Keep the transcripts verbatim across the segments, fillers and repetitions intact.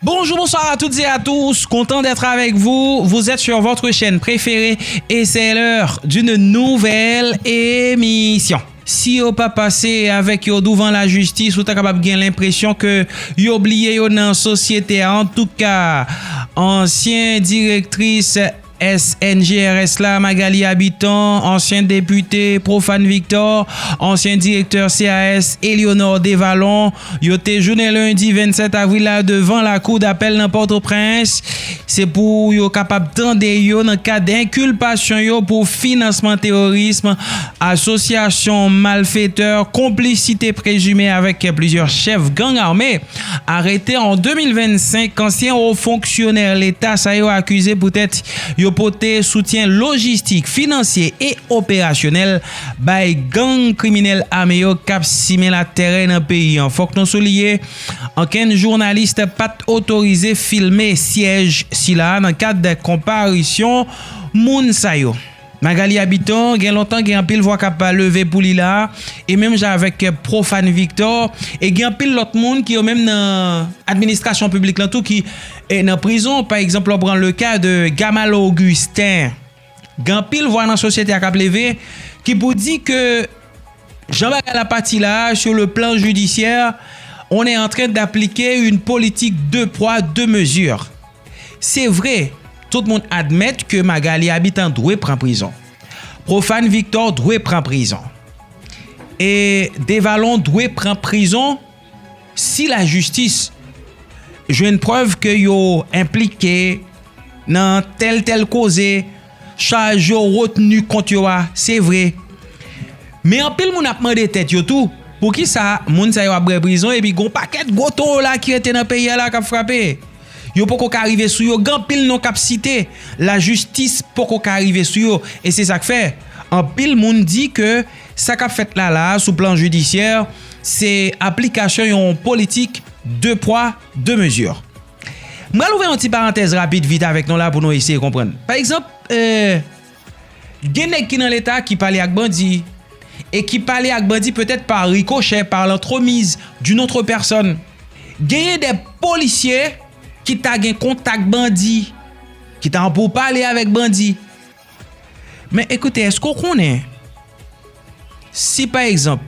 Bonjour, bonsoir à toutes et à tous. Content d'être avec vous. Vous êtes sur votre chaîne préférée et c'est l'heure d'une nouvelle émission. Si yo pa pase avèk yo douvan lajistis, ou ta kapab gen lenpresyon ke yo bliye yo nan sosyete a. Antouka, ansyen direktris S N G R S la, Magalie Habitant, ansyen depite Prophane Victor, ansyen direktè C A S, Eleonore Devalon, yo te jounen lendi vennsèt avril la devan lakou dapèl nan Pòtoprens. Se pou yo kapab tande yo nan kad enkilpasyon yo pou finansman teworism, asosyasyon malfetè, konplisite prezime avèk plizyè chèf gang ame. Arete an de mil vennsenk, ansyen wo fonksyonè Leta sa yo akize poutèt yo pote soutyen lojistik, finansye e operasyonèl bay gang kriminèl ame yo k ap simen latèrè nan peyi an. Fòk nou souliye, ankenn jounalis pa t otorize filme syèj sila a nan kad konparisyon moun sa yo. Magalie Habitant, gen lontan gen anpil vwa k ap leve pou li la, e menm jan avèk Prophane Victor, e gen anpil lòt moun ki yo menm nan administrasyon piblik lan tou ki e, nan prizon. Pa egzanp, lè w pran le ka de Gamal Augustin, gen anpil vwa nan sosyete a k ap leve ki pou di ke jan bagay la pati la, sur le plan judiciaire, on est en train d'appliquer une politique deux poids, deux mesures. Se vre, tout moun admèt ke Magalie Habitant dwe pran prizon. Prophane Victor dwe pran prizon. E Devalon dwe pran prizon si lajistis jwenn prèv ke yo enplike nan tèl tèl koze, chaj yo retni kont yo a, se vre. Men anpil moun ap mande tèt yo tou, poukisa moun sa yo ap bwè prizon epi gon pakèt gwo towo la ki rete nan peyi a la k ap frape? Yo poko ka rive sou yo, gen anpil non k ap site, lajistis poko ka rive sou yo. E se sa k fè, anpil moun di ke sa k ap fèt la la a sou plan jidisyè, se aplikasyon yon politik de pwa, de mezi. M pral ouvè yon ti parantèz rapid vit avèk nou la pou nou eseye konprann. Pa egzanp, e, gen nèg ki nan Leta ki pale ak bandi, e ki pale ak bandi petèt pa rikochè, pa lantremiz d'une autre personne. Genyen de polisye ki ta gen kontak bandi, ki ta an poupale avèk bandi. Men ekoute, èske w konnen si pa egzanp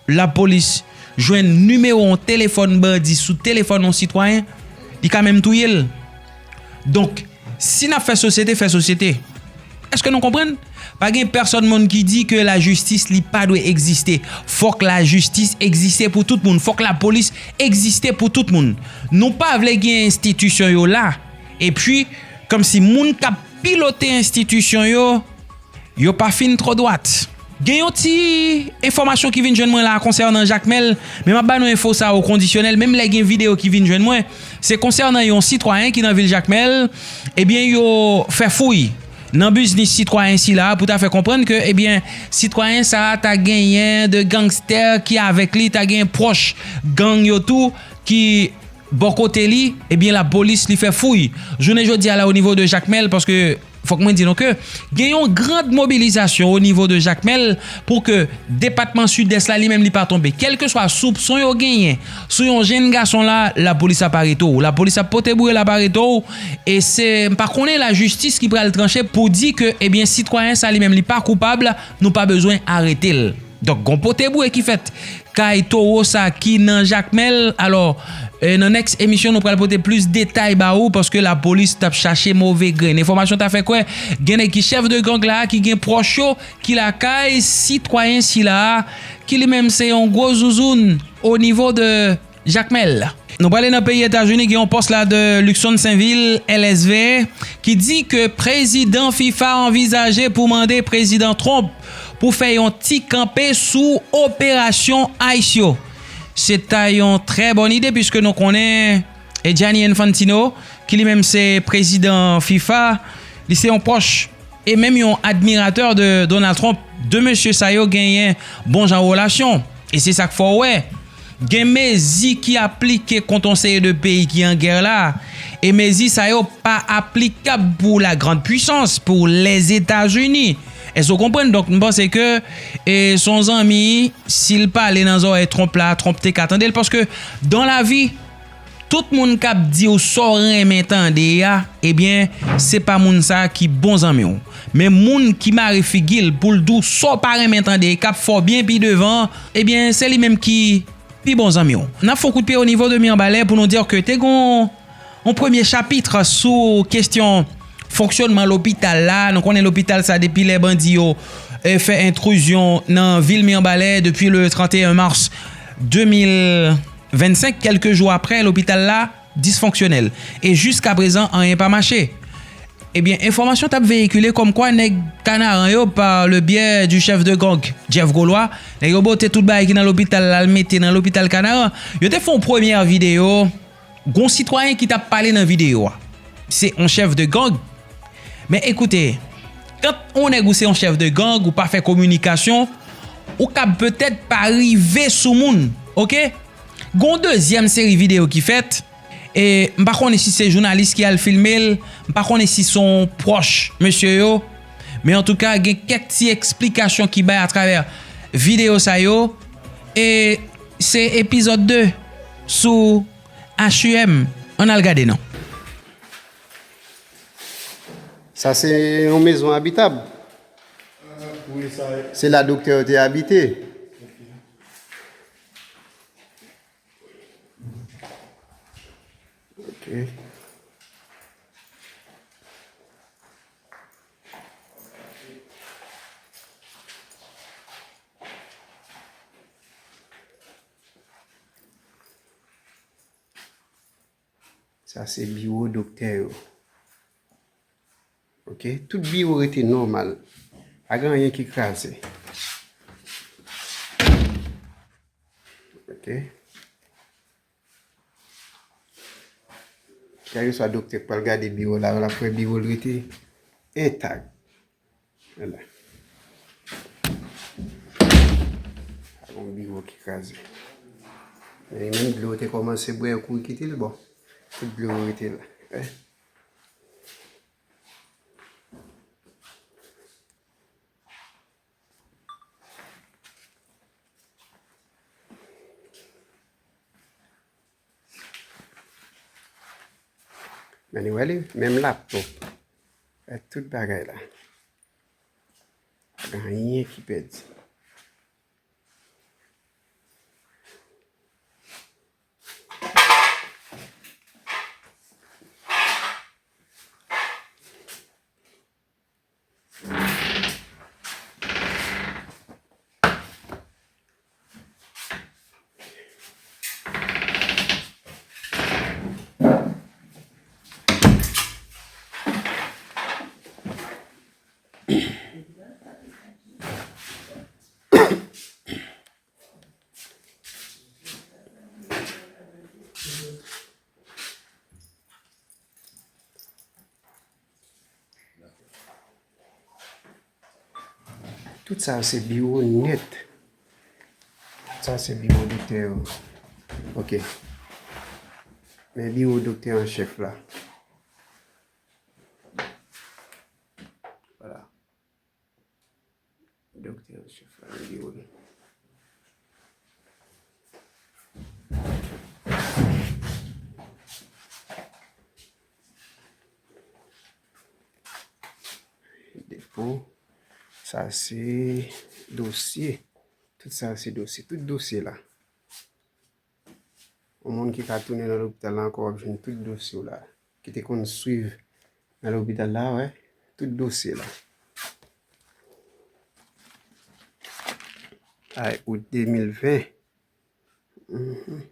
lapolis jwenn nimewo yon telefòn bandi sou telefòn yon sitwayen, li ka menm touye l? Donk, si n ap fè sosyete, fè sosyete. Èske nou konprann? Pa gen pèsòn moun ki di ke lajistis li pa dwe egziste. Fòk lajistis egziste pou tout moun. Fòk lapolis egziste pou tout moun. Nou pa vle gen enstitisyon yo la, epi kòmsi moun k ap pilote enstitisyon yo, yo pa fin twò dwat. Gen yon ti enfòmasyon ki vin jwenn mwen la konsènan Jakmèl, men m ap ba nou enfo sa o kondisyonèl, menm lè gen videyo ki vin jwenn mwen, se konsènan yon sitwayen ki nan vil Jakmèl, ebyen, yo fè fouy nan biznis sitwayen sila pou ta fè konprann ke, ebyen, sitwayen sa a ta genyen de gangstè ki avèk li, ta gen pwòch gang yo tou ki bò kote li, ebyen, lapolis li fè fouy. Jounen jodi a la, o nivo de Jakmèl, paske fòk mwen di nou ke gen yon grand mobilizasyon o nivo de Jakmèl pou ke depatman Sidès la li menm li pa tonbe. Kèlkeswa soupson yo genyen sou yon jenn gason la, lapolis ap arete w. Lapolis ap pote boure, l ap arete w. E se, m pa konnen lajistis ki pral tranche pou di ke, ebyen, sitwayen sa li menm li pa koupab, nou pa bezwen arete l. Donk, gon pote boure ki fèt kay towo sa ki nan Jakmèl. Alò, e, nan nèks emisyon, nou pral pote plis detay ba ou, paske lapolis t ap chache move grenn. Enfòmasyon ta fè kwè, gen nèg ki chèf de gang la, ki gen pwòch yo, ki lakay sitwayen sila a, ki li menm se yon gwo zouzoun o nivo de Jakmèl. Nou prale nan peyi Etazini, gen yon pòs la de Luckson Sainvil, L S V, ki di ke prezidan fifa anvizaje pou mande prezidan Trump pou fè yon ti kanpe sou operasyon ICE yo. Se ta yon trè bòn ide, piske nou konnen, e, Gianni Infantino, ki li menm se prezidan fifa, li se yon pwòch e menm yon admiratè de Donald Trump. De mesye sa yo genyen bon jan relasyon. E se sa k fè w wè, gen mezi ki aplike kont yon seri de peyi ki an gè la. E mezi sa yo pa aplikab pou la grande puissance, pou Lèzetazini. Èske w konprann? Donk, m panse ke, e, se yon zanmi, si l pale nan zòrèy Trump la, Trump te ka tande l, paske dans la vie, Tout moun k ap di w sa w renmen tande a, ebyen, se pa moun sa a ki bon zanmi w. Men moun ki mare figi l pou l di w sa w pa renmen tande, k ap fè w byen pi devan, ebyen, se li menm ki pi bon zanmi w. N ap fè yon kout pye o nivo de Mibalè pou nou di ke te gon yon premye chapit sou kesyon fonksyònman lopital la. Nou konnen lopital sa depi lè bandi yo, eh, fè entrizyon nan vil Mibalè depi le trente et un mars deux mille vingt-cinq, kèlke jou apre, lopital la disfonksyonèl. E jiskaprezan, anyen pa mache. Ebyen, enfòmasyon t ap veyikile kòmkwa nèg Kanaran yo, par le biais du chef de gang, Jeff Gaulois, nèg yo bote tout bagay ki nan lopital la, al mete nan lopital Kanaran. Yo te fè yon premyè videyo, gon sitwayen ki t ap pale nan videyo a. Se yon chef de gang. Men ekoute, kan yon nèg ou se yon chef de gang, ou pa fè kominikasyon, ou kab petèt pa rive sou moun, oke? Gon dezyèm seri videyo ki fèt, e m pa konnen si se jounalis ki al filme l, m pa konnen si se yon pwòch mesye yo, men antouka, gen kèk ti eksplikasyon ki bay atravè videyo sa yo, e se epizòd de sou H U M. Ann al gade non. Sa se yon mezon abitab. Se la doktè yo te abite. Ok. Sa se biwo doktè yo. Ok, tout biwo rete nòmal. Pa gen anyen ki kraze. Ok. Kèlkeswa doktè k pral gade biwo la, l ap wè biwo l rete entak. Vwala. Pa gen yon biwo ki kraze. Men li menm dlo te kòmanse bwè, yo kouri kite l, bon. Tout dlo rete la. Wè. Men li wè li, menm laptop. Wè tout bagay la. Pa gen anyen ki pèdi. Tout sa yo se biwo nèt. Tout sa se biwo doktè yo. Ok. Men biwo doktè an chèf la. Vwala. Doktè an chèf la, nan biwo l. Depo. Sa se dosye. Tout sa se dosye. Tout dosye la. Yon moun ki ka tounen nan lopital la ankò, w ap jwenn tout dosye w la. Ki te konn swiv nan lopital la, wè. Tout dosye la. Ay, out de mil ven. Mhm.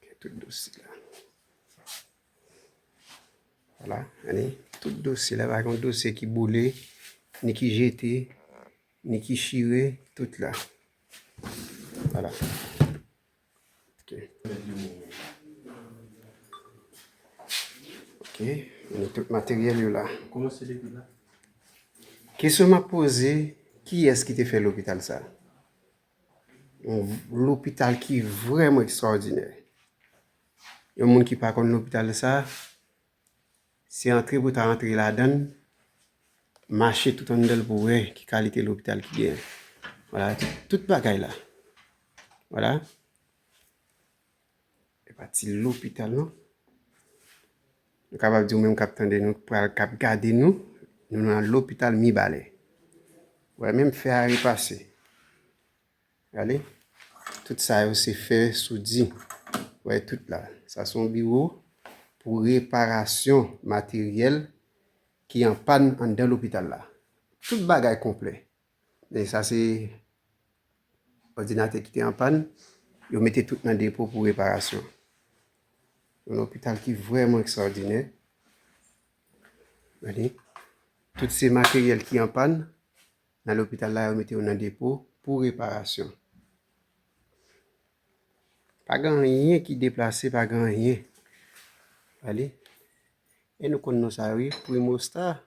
Ok, tout dosye la. Vwala, ann, tout dosye la, pa gen yon dosye ki boule, ni ki jete, ni ki chire, tout la. Vwala. Ok. Ok, ann, tout materyèl yo la. Kesyon m ap poze, kiyès ki te fè lopital sa? Yon lopital ki vrèman ekstrawòdinè. Yon moun ki pa konn lopital sa, se antre pou ta antre ladan l, mache tout anndan l pou wè ki kalite lopital ki genyen. Vwala, tout, tout bagay la. Vwala. E pa ti lopital non. Nou kapab di ou menm k ap tande nou, k pral, k ap gade nou, nou nan lopital Mibalè. Wè, menm fè a repase. Gade, tout sa yo se fè soudi. Wè, tout la. Sa se yon biwo pou reparasyon materyèl ki an pàn anndan lopital la. Tout bagay konplè. Men sa se òdinatè ki te an pàn. Yo mete tout nan depo pou reparasyon. Yon lopital ki vrèman ekstraòdinè. Gade. Tout se materyèl ki an pàn nan lopital la, yo mete yo nan depo pou reparasyon. Pa gen anyen ki deplase, pa gen anyen. Gade. E nou konn non sa yo, wi, Primostar.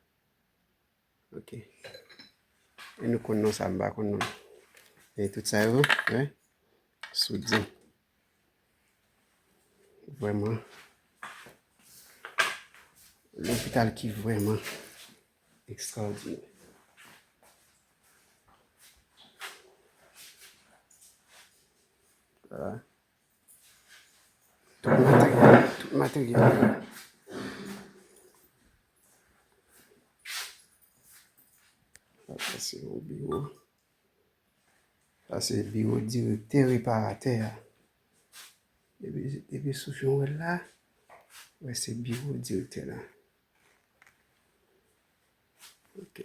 Ok. E nou konn non sa, m pa konn non. E tout sa yo, wi. Soudi. Vrèman. Lopital ki vrèman ekstraòdinè. Vwala. Tout materyèl, tout materyèl. Sa, sa se yon biwo. Sa se biwo direktè reparatè a. Depi, depi sou jan w wè l la, wè se biwo direktè la. Ok.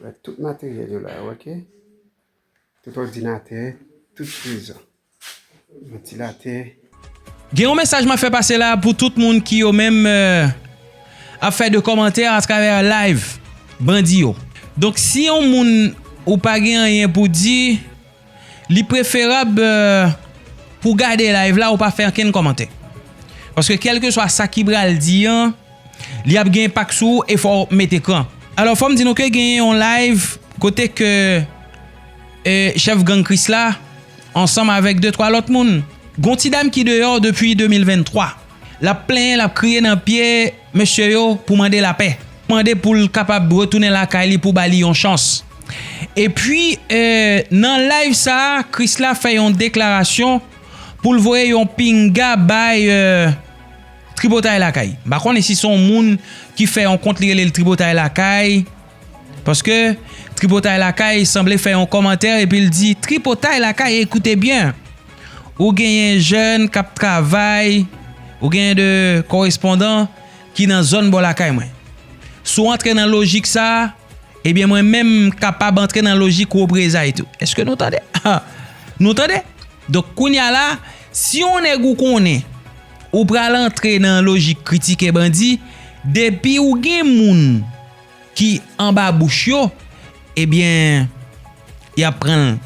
Wè tout materyèl yo la, ok? Tout òdinatè, tout prizon. Vantilatè. Gen yon mesaj m ap fè pase la pou tout moun ki yo menm, euh, ap fè de kòmantè atravè live bandi yo. Donk, si yon moun ou pa gen anyen pou di, li preferab, euh, pou gade live la, ou pa fè ankenn kòmantè. Paske kèlkeswa sa ki pral di an, li ap gen enpak sou ou e fò w mete kran. Alò, fò m di nou ke genyen yon live kote ke, e, chèf gang Krisla, ansanm avèk de twa lòt moun, gon ti dam ki deyò depi de mil venntwa. L ap plenyen, l ap kriye nan pye mesye yo pou mande lapè. Mande pou l kapab retounen lakay li pou ba li yon chans. Epi, e, nan live sa a, Krisla fè yon deklarasyon pou l voye yon pinga bay, e, Tripotay Lakay. M pa konnen si se yon moun ki fè yon kont li rele l Tripotay Lakay. Paske Tripotay Lakay sanble fè yon kòmantè epi l di, Tripotay Lakay, ekoute byen. Ou genyen jèn k ap travay, ou genyen de korespondan ki nan zòn bò lakay mwen. Si w antre nan lojik sa a, ebyen, mwen menm, m kapab antre nan lojik reprezay tou. Èske nou tande? Nou tande? Donk, kounye a la, si yon nèg ou konnen, ou pral antre nan lojik kritike bandi, depi ou gen moun ki anba bouch yo, ebyen, y ap pran l,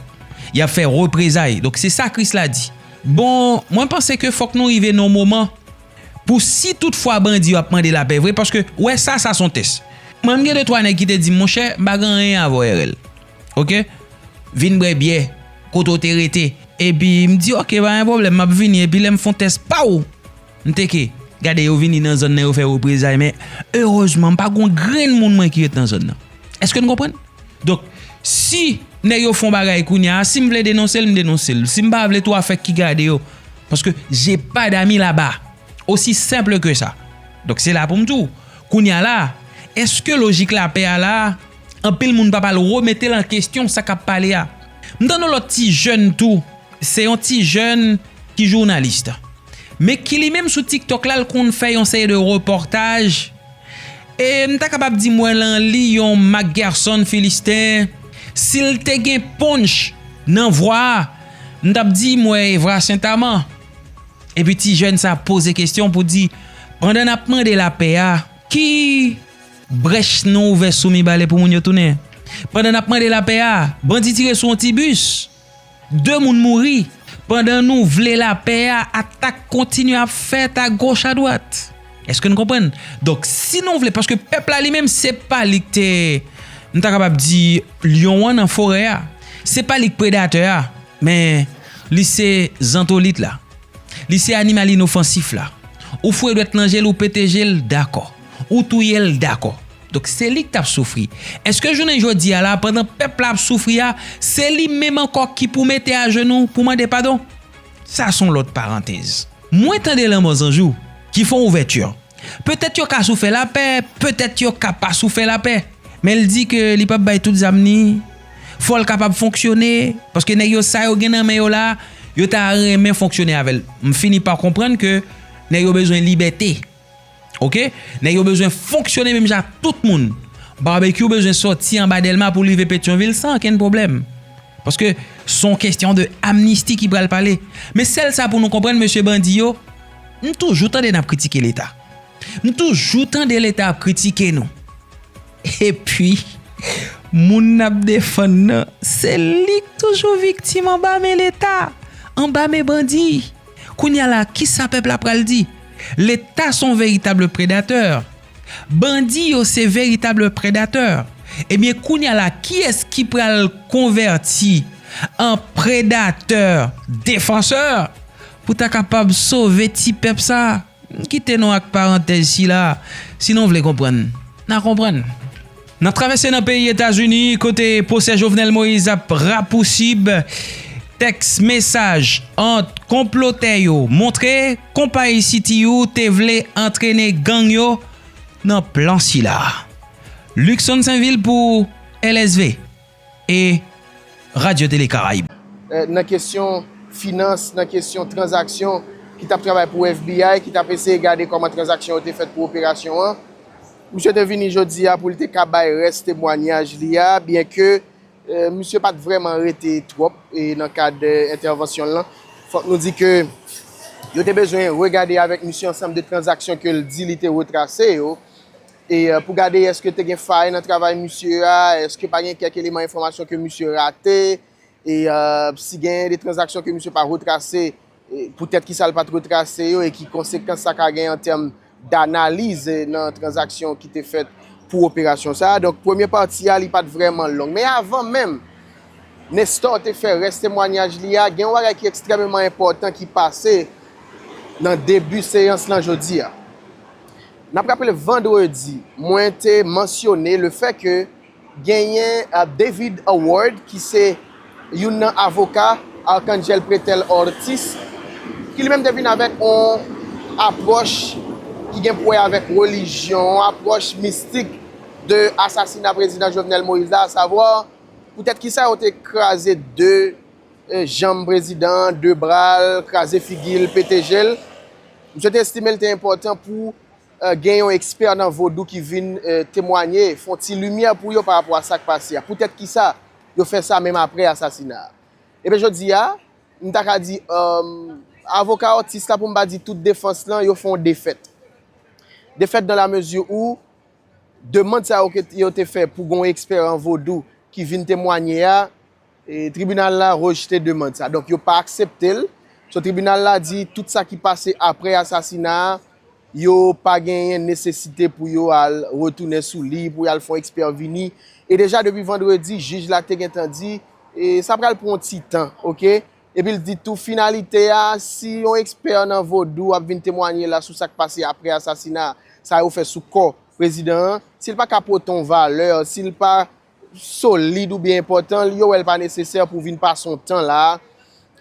y ap fè reprezay. Donk, se sa Krisla di. Bon, mwen panse ke fòk nou rive nan yon moman pou si toutfwa bandi yo ap mande lapè vre, paske, wè sa, sa se yon tès. Mwen, m gen de twa nèg ki te di m, monchè, m pa gen anyen avè w, R L. Oke? Vin bwè byè, kote w te rete. Epi, m di, oke, pa gen pwoblèm, m ap vini. Epi, lè m fè yon tès, paw! M teke. Gade, yo vini nan zòn nan, yo fè reprezay, men, erezman, m pa gen yon grenn moun mwen ki ret nan zòn nan. Èske n konprann? Donk, si nèg yo fè yon bagay kounye a, si m vle denonse l, m denonse l. Si m pa vle tou, afè ki gade yo. Paske j'ai pas d'amis là-bas. Aussi simple que ça. Donk, se la pou m di w. Kounye a la, èske lojik lapè a la, anpil moun pa pral remete l an kesyon sa k ap pale a? M tande yon lòt ti jèn tou, se yon ti jèn ki jounalis. Men ki li menm sou TikTok la, l konn fè yon seri de repòtaj. E m ta kapab di mwen lan li yon Marc Gerson Filisten. Si l te gen punch nan vwa a, m t ap di mwen Evra Sentaman. Epi ti jèn sa poze kesyon pou di, pandan n ap mande lapè a, ki brèch nou ouvè sou Mibalè pou moun yo tounen? Pandan n ap mande lapè a, bandi tire sou yon ti bis. De moun mouri. Pandan nou vle lapè a, atak kontinye ap fèt agoch adwat. Èske n konprann? Donk, si nou vle, paske pèp la li menm, se pa li k te, m ta kapab di, lyon an nan forè a. Se pa li k predatè a, men li se zantolit la. Li se animal inofansif la. Ou foure dwèt nan je l, ou pete je l, dakò. Ou touye l, dakò. Donk, se li k t ap soufri. Èske jounen jodi a la, pandan pèp la ap soufri a, se li menm ankò ki pou mete ajenou pou mande padon? Sa se yon lòt parantèz. Mwen tande Lanmò Zanjou ki fè yon ouvèti. Petèt yo ka sou fè lapè, petèt yo ka pa sou fè lapè. Men l di ke li p ap bay tout zam ni, fò l kapab fonksyone, paske nèg yo, sa yo gen nan men yo la, yo ta renmen fonksyone avè l. M fini pa konprann ke nèg yo bezwen libète. Oke? Nèg yo bezwen fonksyone menm jan ak tout moun. Babekyou bezwen sòti anba Dèlma pou l rive Petyonvil san okenn pwoblèm. Paske se yon kesyon de amnisti ki pral pale. Men sèl sa pou nou konprann, mesye bandi yo, m toujou tande n ap kritike Leta. M toujou tande Leta ap kritike nou. Epi, moun n ap defann nan, se li k toujou viktim anba men Leta, anba men bandi. Kounye a la, kisa pèp la pral di? Leta se yon veritab predatè. Bandi yo se veritab predatè. Ebyen, kounye a la, kiyès ki pral konvèti an predatè defansè pou ta kapab sove ti pèp sa? Kite nou ak parantèz sila, si nou vle konprann, n a konprann. N ap travèse nan peyi Etazini, kote pwosè Jovenel Moïse ap rapousib. Tèks mesaj ant konplotè yo montre konpayi City U te vle antrene gang yo nan plan sila. Luckson Sainvil pou L S V e Radyo Tele Karayib. Eh, nan kesyon finans, nan kesyon tranzaksyon, ki t ap travay pou F B I, ki t ap eseye gade kòman tranzaksyon yo te fèt pou operasyon an. Misye te vini jodi a pou l te ka bay rès temwanyaj li a, byenke, eh, misye pa t vrèman rete twòp, eh, nan kad, eh, entèvansyon l lan. Fòk nou di ke yo te bezwen regade avèk misye ansanm de tranzaksyon ke l di li te retrase yo. E, eh, pou gade èske te gen fay nan travay misye a, èske pa gen kèk eleman enfòmasyon ke misye rate, e, eh, si gen de tranzaksyon ke misye pa retrase, e poutèt kisa l pa t retrase yo, e ki konsekans sa ka gen an tèm danaliz, eh, nan tranzaksyon ki te fèt pou operasyon sa a. Donk, premye pati a, li pa t vrèman long. Men avan menm Nestor te fè rès temwanyaj li a, gen yon bagay ki ekstrèmeman enpòtan ki pase nan debi seyans lan jodi a. N ap raple, vandredi, mwen te mansyone le fè ke genyen, eh, David Howard, ki se youn nan avoka Arcangel Pretel Ortiz, ki li menm te vin avèk yon apwòch ki gen pou wè avèk relijyon, yon apwòch mistik de asasina prezidan Jovenel Moïse la, asavwa, poutèt kisa yo te kraze de, eh, janm prezidan, de bra l, kraze figi l, pete je l. Misye te estime l te enpòtan pou, eh, gen yon ekspè nan vodou ki vin, eh, temwanye, fè yon ti limyè pou yo pa rapò a sa k pase a. Poutèt kisa yo fè sa menm apre asasina a? Ebyen, jodi a, m ta ka di, eh, avoka Ortiz la, pou m pa di tout defans lan, yo fè yon defèt. Defèt dans la mesure où demann sa yo ke yo te fè pou gon ekspè an vodou ki vin temwanye a, e tribinal la rejte demann sa. Donk, yo pa aksepte l. So, tribinal la di tout sa ki pase apre asasina a, yo pa genyen nesesite pou yo al retounen sou li, pou y al fè yon ekspè vini. E deja, depi vandredi, jij la te gentan di, e sa pral pran yon ti tan, oke? Epi l di tou, finalite a, si yon ekspè nan vodou ap vin temwanye la sou sa k pase apre asasina sa yo fè sou kò prezidan an, si l pa ka pote yon valè, si l pa solid oubyen enpòtan, yo wè l pa nesesè pou vin pase yon tan la,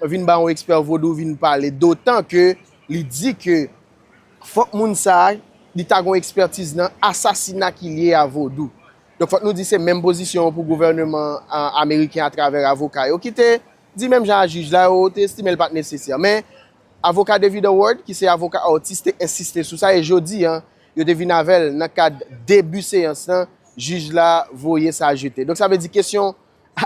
vin ba yon ekspè vodou vin pale. Dotan ke li di ke fòk moun sa a, li ta gon ekspètiz nan asasina ki lye a vodou. Donk, fòk nou di se menm pozisyon an pou gouvèneman, a, ameriken atravè avoka yo ki te di menm jan a jij la, yo te estime l pa t nesesè. Men, avoka David Howard, ki se avoka Ortiz, te ensiste sou sa, e jodi a, yo te vin avè l nan kad debi seyans lan, jij la voye sa jete. Donk, sa vle di kesyon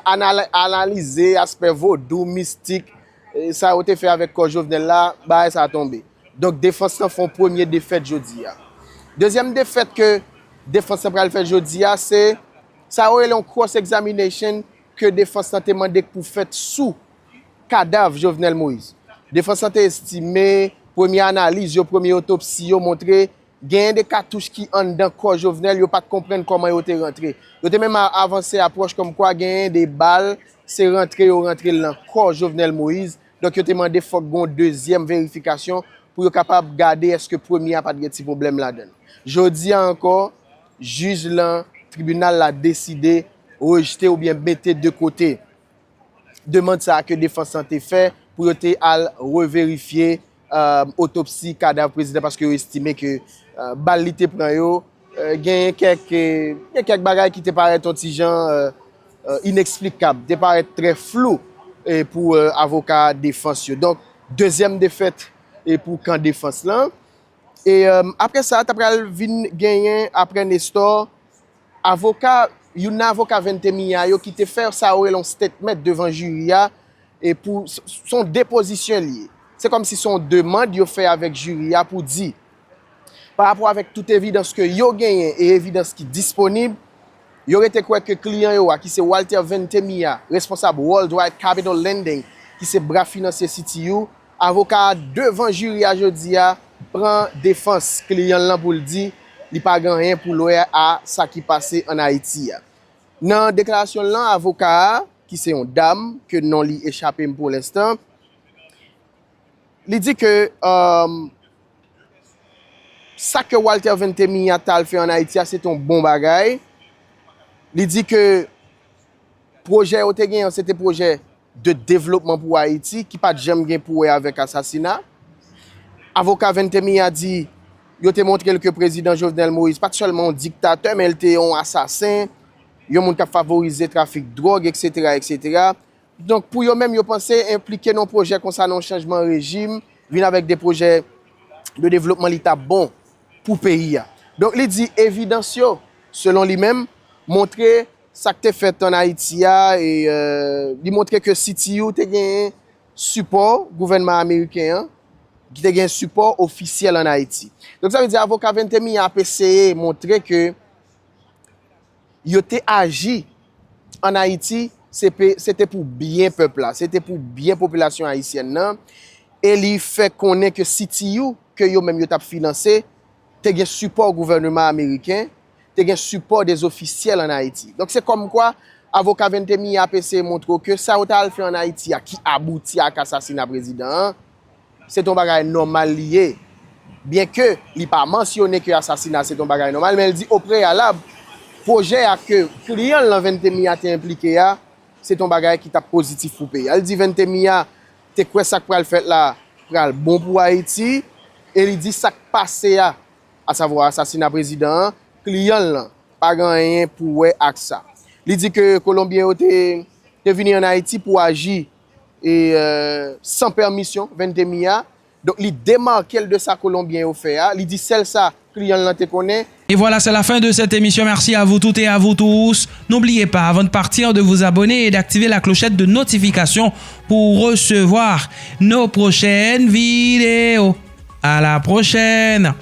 anal-, analize aspè vodou, mistik, e, sa yo te fè avèk kò Jovenel la, bagay sa a tonbe. Donk, defans lan fè yon premye defèt jodi a. Dezyèm defèt ke defans lan pral fè jodi a, se sa yo rele yon cross examination ke defans lan te mande pou fèt sou kadav Jovenel Moïse. Defans lan te estime, premye analiz yo, premye otopsi yo montre genyen de katouch ki anndan kò Jovenel, yo pa t konprann kòman yo te rantre. Yo te menm a-, avanse apwòch kòmkwa genyen de bal, se rantre yo rantre l nan kò Jovenel Moïse. Donk, yo te mande fòk gon dezyèm verifikasyon pou yo kapab gade èske premye a pa t gen ti pwoblèm ladan l. Jodi a ankò, jij lan, tribinal la deside rejte oubyen mete de kote demann sa a ke defans lan te fè pou yo te al reverifye, euh, otopsi kadav prezidan, paske yo estime ke, euh, bal li te pran yo, euh, genyen kèk, euh, gen kèk bagay ki te parèt yon ti jan, euh, euh, ineksplikab, te parèt trè flou, e pou, euh, avoka defans yo. Donk, dezyèm defèt e pou kan defans lan. E, euh, apre sa, ta pral vin genyen, apre Nestor, avoka, youn nan avoka Vente Milla yo ki te fè sa yo rele yon statement devan jiri a, e pou, s-, s-, s-, se yon depozisyon li ye. Se kòmsi se yon demann yo fè avèk jiri a pou di, pa rapò avèk tout evidans ke yo genyen e evidans ki disponib, yo rete kwè ke kliyan yo a, ki se Walter Vente Milla, responsab Worldwide Capital Lending, ki se bra finansye C T U, avoka a devan jiri a jodi a pran defans kliyan l lan pou l di li pa gen anyen pou l wè a sa ki pase ann Ayiti a. Nan deklarasyon l lan, avoka a, ki se yon dam, ke non li echape m pou lenstan, li di ke, um, sa ke Walter Vente Milla t al fè ann Ayiti a, se te yon bon bagay. Li di ke pwojè yo te genyen an, se te pwojè de devlopman pou Ayiti, ki pa t janm gen pou wè avèk asasina. Avoka Vente Milla di, yo te montre l ke prezidan Jovenel Moïse pa t sèlman yon diktatè, men l te yon asasen, yon moun k ap favorize trafik dwòg, et cetera, et cetera. Donk, pou yo menm, yo panse enplike nan yon pwojè konsa, nan yon chanjman rejim, vin avèk de pwojè de devlopman, li t ap bon pou peyi a. Donk, li di evidans yo, selon li menm, montre sa k te fèt ann Ayiti a, e, euh, li montre ke C T U te genyen sipò gouvènman ameriken an, ki te genyen sipò ofisyèl ann Ayiti. Donk, sa vle di avoka Vente Milla ap eseye montre ke yo te aji ann Ayiti, se pe-, se te pou byen pèp la, se te pou byen popilasyon ayisyèn nan, e li fè konnen ke C T U, ke yo menm yo t ap finanse, te gen sipò gouvènman ameriken, te gen sipò de ofisyèl ann Ayiti. Donk, se kòmkwa avoka Vente Milla ap eseye montre w ke sa yo t al fè ann Ayiti a, ki abouti ak asasina prezidan an, se t on bagay nòmal li ye. Byenke li pa mansyone ke asasina se t on bagay nòmal, men l di o preyalab, pwojè a ke kliyan l lan Vente Milla te enplike a, se t on bagay ki t ap pozitif pou peyi a. Li di Vente Milla te kwè sa k pral fèt la pral bon pou Ayiti, e li di sa k pase a, asavwa asasina prezidan an, kliyan l lan pa gen anyen pou wè ak sa. Li di ke Kolonbyen yo te, te vini ann Ayiti pou aji e, euh, san pèmisyon Vente Milla. Donk, li demake l de sa Kolonbyen yo fè a. Li di sèl sa kliyan l lan te konnen. Et voilà, c'est la fin de cette émission. Merci à vous toutes et à vous tous. N'oubliez pas, avant de partir, de vous abonner et d'activer la clochette de notification pour recevoir nos prochaines vidéos. À la prochaine!